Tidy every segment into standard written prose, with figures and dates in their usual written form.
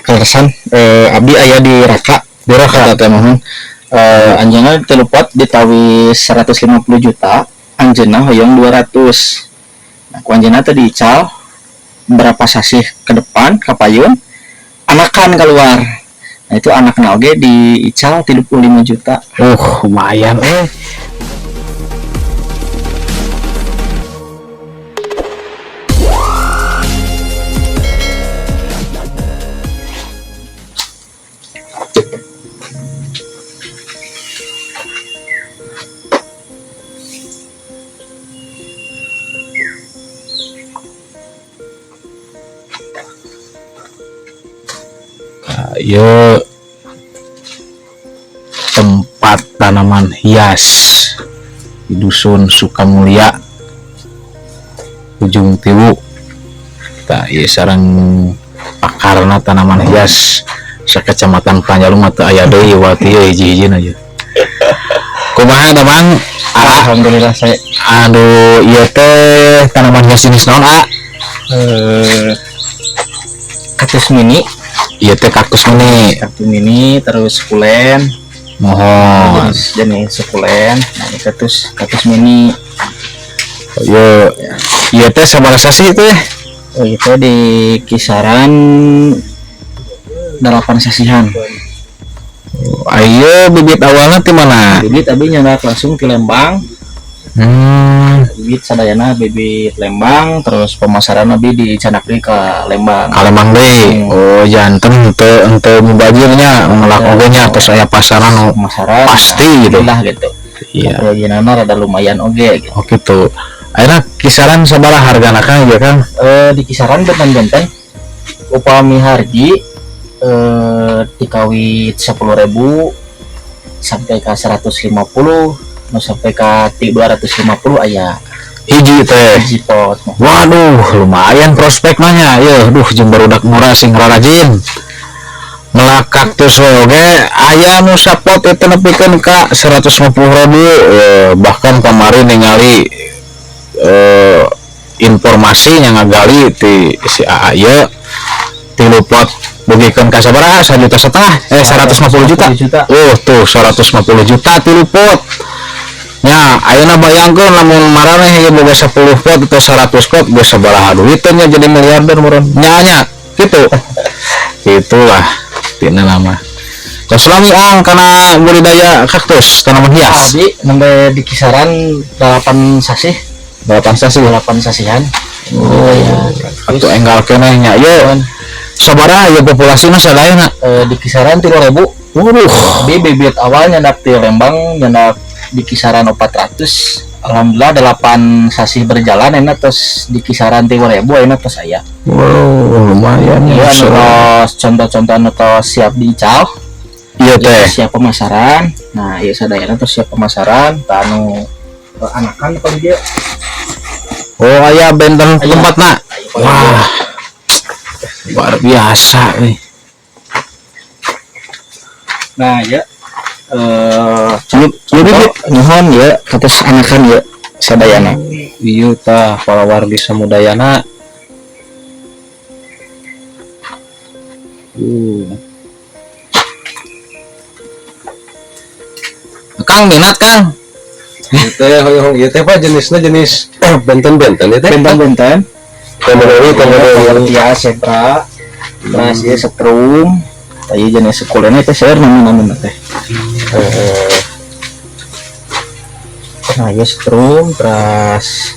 Kaleresan abdi aya di Raka. Di Raka. Eta teh muhun. Anjeunna tilu pot ditawis 150 juta, anjeunna hoyong 200. Nah, ku anjeunna teh diical berapa sasih ke depan ka payun anakan keluar. Nah, itu anakna oge diical 35 juta. Lumayan eh. Nah, ieu tempat tanaman hias di Dusun Sukamulya, Ujung Tiwu. Tah, ieu sareng pakarna tanaman hias sakecamatan Panjalu mah teu aya deui wati ieu hiji-hijina ieu. Kumaha Damang? Ah, Alhamdulillah saya aduh, ieu teh tanaman hias jenis naon, A? Kaktus mini. Ieu teh kaktus mini. Kaktus mini terus sukulen. Mohon. Jenis jenis sukulen. Nah, ini kaktus kaktus mini. Ieu ieu teh sabaraha sasih teh? Oh, itu di kisaran 8 sasihan. Ayo bibit awalnya di mana? Bibit abi nyandak langsung ke Lembang. Bibit sadayana bibit Lembang, terus pemasaran abi di Canakri ke Lembang. Ka Lembang deui. Oh, janten teu henteu mubajirnya ngelak oge nya terus aya pasaran nu Pemasaran pasti gitu. Alhamdulillah gitu. Iya. Kerugianana rada lumayan oge gitu. Oh gitu. Ayeuna kisaran sabaraha hargana Kang ieu Kang? Di kisaran benten-benten upami hargi dikawit 10.000 sampai ke 150 nu sampai ke 250 aya. Hiji teh. Hiji pot. Waduh, lumayan prospek mah nya. Yeuh, duh jeung barudak murah sing rarajin. Melak kaktus we oge aya nu sapot itu nepikeun ka 150.000. Bahkan kamari ningali informasi yang ngagali ti si AA ieu tilu pot dugikeun ka sabaraha? 1,5 juta 150 juta. 150 juta. Oh, tuh 150 juta tilu pot. Nya, ayeuna bayangkeun lamun maraneh ieu boga 10 pot atau 100 pot geus sabaraha duiteun nya jadi miliarder meureun. Nya nya, gitu. Itulah tina nama. Tos lami ang kana budidaya kaktus tanaman hias. Abi nembe di kisaran 8 sasih. 8 sasih. 8 sasihan. Oh, ya. Atuh enggal keneh nya ieu. Sabaraha ieu populasina sadayana? Di kisaran 3.000. Waduh. Abi bibit awal nyandak di Lembang nyandak di kisaran 400. Alhamdulillah 8 sasih berjalan enak terus di kisaran 3.000 enak terus aya. Wow, lumayan Iya, ya. anu tos contoh-contoh anu tos siap diical. Iya teh. Siap pemasaran. Nah, ieu sadayana tos siap pemasaran, tah anu anakan kalau dia. Oh, aya benten Aya. tempatna. Aya. Wah. Luar biasa nih. Nah, ya. Ieu bibit Nuhun ya, katos anakan ya sadayana. Ieu tah palawargi samudayana. Kang minat Kang. Ieu teh hoyong ieu teh Pak jenisna jenis benten-benten ieu teh. Benten-benten. Temodori, temodori. Iya, zebra. Terus ieu setrum. Tah ieu jenis sukulenna teh seueur nami-namina teh. Nah, ieu setrum terus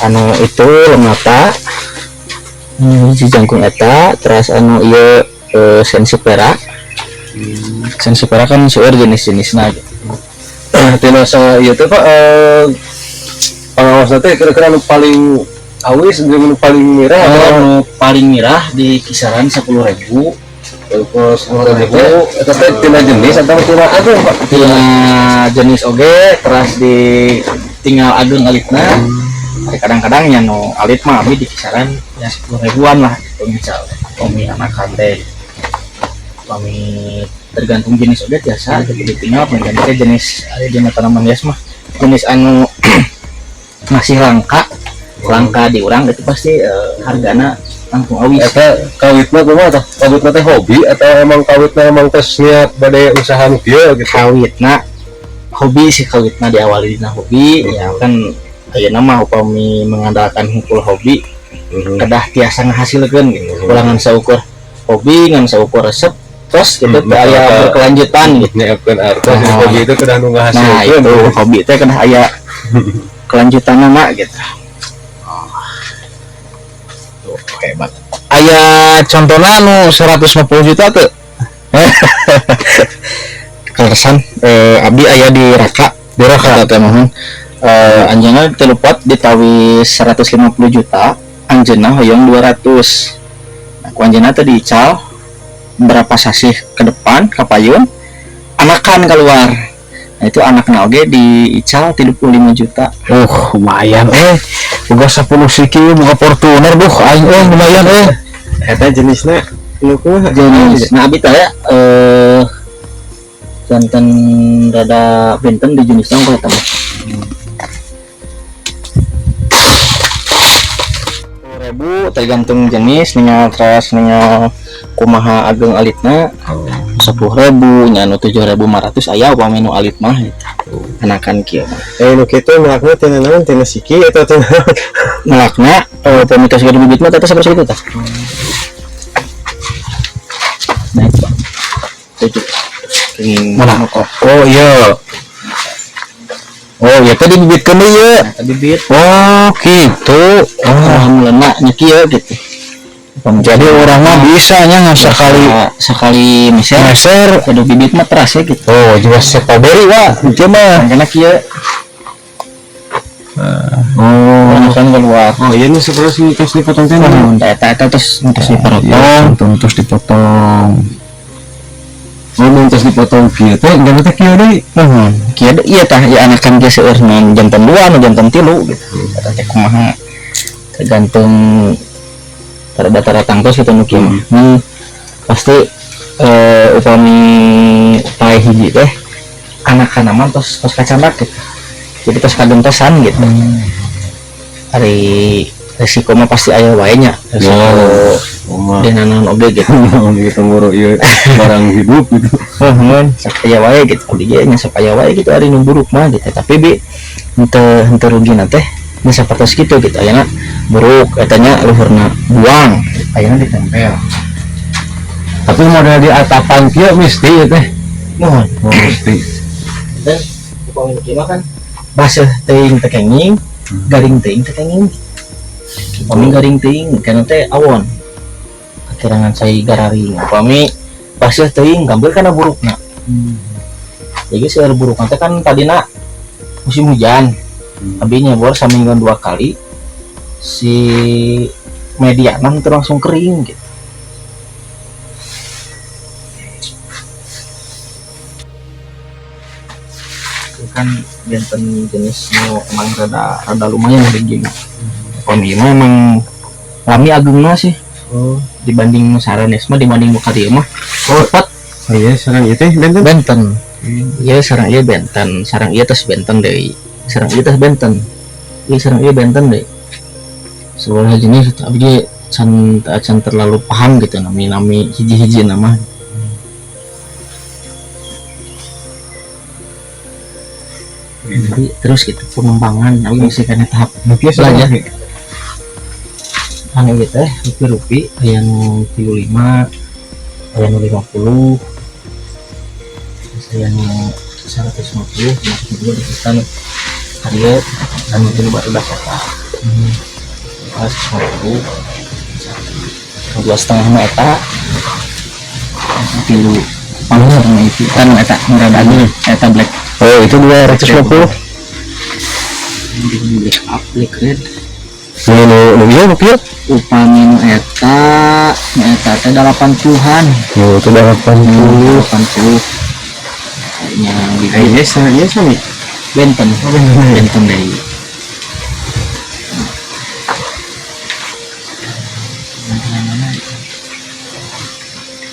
anu itu lemata. Hiji jangkung eta, terus anu ieu sensipera. Sensipera kan seueur jenis-jenisna gitu. Tina sa ieu teh Pak pangaosna teh kira-kira nu paling awis jeung nu paling mirah atau Anu paling mirah di kisaran 10.000. 10.000 eta teh tina jenis atau tina ageung Pak? Tina jenis oge terus di tinggal ageung alitna. Kadang-kadang nya nu alit mah abi di kisaran ya 10.000-an lah gitu misalnya. Pami anakan teh. Pami tergantung jenis oge biasa gitu ditinggal pami teh jenis aya dina tanaman hias mah jenis anu masih langka, langka di urang itu pasti hargana Langkung awis. Eta kawitna kumaha tah? Kawitna teh hobi atau emang kawitna emang tos niat bade usaha nu kieu gitu? Kawitna hobi sih, kawitna diawali dina hobi ya kan. Ayeuna mah upami mengandalkan hungkul hobi, kedah tiasa ngahasilkeun gitu. Ulah ngan saukur hobi, ngan saukur resep terus gitu, teu aya berkelanjutan gitu. Nyiapkeun artos Nah. hobi itu kedah nu Nah, ngahasilkeun. itu hobi teh kedah aya kelanjutanna gitu. Tuh, hebat. Aya contohna nu 150 juta tuh? Kaleresan abdi aya di Raka. Di Raka. Eta teh mohon anjeunna 3 pot ditawis 150 juta, anjeunna hoyong 200. Nah, ku anjeunna teh diical berapa sasih ke depan kapayun anakan keluar. Nah, itu anakna oge diical 35 juta. Lumayan boga 10 siki boga Fortuner, duh aing lumayan. Eta jenisna nu kumaha? Jenis nah abi teh ya, janten rada benten di jenisnya kalau eta mah. Ribu tergantung jenis, ningal teras, ningal kumaha ageng alitna. 10.000 nya, nu 7.500 aya upami nu alit mah gitu, anakan kieu mah. Nu kitu melakna tina naon? Tina siki atau tina naon? Melakna upami tos gede bibit mah teh sabar sakitu tah. Nah, itu Pak. Tujuh. Kenging. Mana? Oh iya, oh iya, tadi bibitkeun deui ieu. Nah, tadi bibit. Oh gitu, oh. Alhamdulillah nya kieu gitu. Jadi orang mah bisa nya nggak sekali Sekali meser. Meser. Kudu bibit mah teras ya gitu. Oh, juga strawberry wah itu mah. Karena kieu. Oh. Anakan keluar. Oh iya, nu seterus terus dipotong teh. Oh, eta eta terus terus dipotong. Iya, terus dipotong. Oh, mun terus dipotong kieu teh engke teh kieu deui. Kieu deui ieu tah, ieu anakan ge seueur nu janten 2, nu janten 3 gitu. Eta teh kumaha tergantung pada tara tangtos gitu nu kieu mah. Pasti upami pae hiji teh anakan mah tos tos kacandak gitu. Jadi tos kagentosan gitu. Ari resiko mah pasti aya wae nya. Resiko Oh, dina naon oge gitu. gitu nguru ieu barang hidup gitu. Heeh, sok aya wae gitu. Abdi ge nya sok aya wae gitu ari nu buruk mah gitu. Tapi bi henteu henteu rugina teh nya sapertos kitu gitu. Ayana buruk eta nya luhurna buang, ayana ditempel. Tapi model di atapan kieu mesti ieu teh. Mohon. Oh, mesti. Dan upami nu kieu mah kan baseuh teuing teu kenging, garing teuing teu kenging. Upami garing teuing kana teh awon. Kakirangan cai gararing. Upami baseuh teuing gambil kana burukna. Jadi seueur burukna teh kan tadina musim hujan. Abi nyebor samingguan 2 kali si media mah teu langsung kering gitu. Itu kan benten jenis nu emang rada rada lumayan ringking. Upami mah emang lami agengna sih. Oh. Dibanding sarenes mah, dibanding nu kadieu mah. Oh, cepat. Oh iya, sareng ieu teh benten. Benten. Iya, sareng ieu benten, sareng ieu tos benten deui. Sareng ieu tos benten. Ieu sareng ieu benten deui. Sebenarnya jenis itu abdi can can terlalu paham gitu nami-nami hiji-hiji nama. Jadi terus gitu pengembangan abdi masih kana tahap Rupiah belajar. sabaraha? Anu ieu teh rupi-rupi aya nu 35, aya nu 50, terus aya nu 150, maksud gua di kita nu karieu anu tilu baru dah eta. 150. 2,5 mah eta. Tilu paling nu itu kan eta nu rada ageung, eta black. Oh, itu 250. Black up, black red. Nu nu nu ieu nu kieu. Upami nu eta, nu eta teh 80-an. Nu itu 80. 80. Nya gitu. Iya, sareng ieu sami. Benten. Benten deui.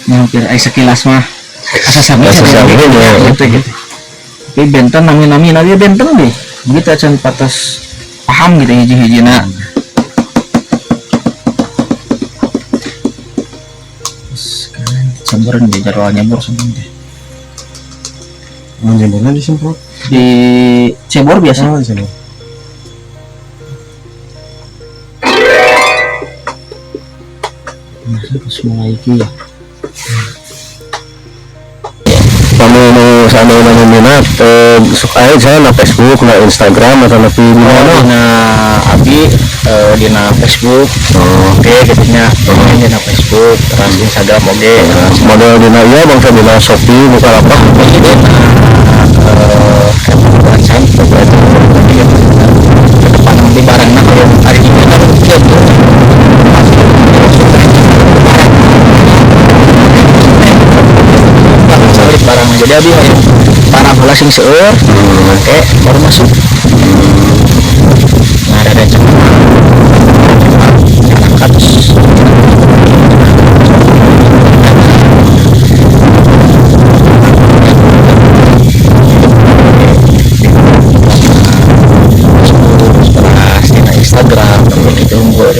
Hampir ai sekilas mah asa sami Asa sami, ya. gitu gitu. Tapi benten nami-nami lagi benten deh. Begitu acan patos paham gitu hiji-hijina. Semburan di jadwal nyebur sebelum teh. Mun nyemborna disemprot. Di cebor biasa. Oh, di sini. Masa terus mulai ki ya. Kamu nu seandainya nu minat sok aya saya na Facebook, na Instagram atau na di Oh, mana? dina abi dina Facebook. Oh. Oke, gitu nya. Dina Facebook, terus Instagram oge. Model dina ieu bangsa dina Shopee Bukalapak. Dina website ke depan nanti barangnya kayak hari ini kan gitu. Barang jadi abi hayang barang heula sing seueur, oke, baru masuk. Nah, ada cepat angkat terus. Terus dina Instagram gitu unggul.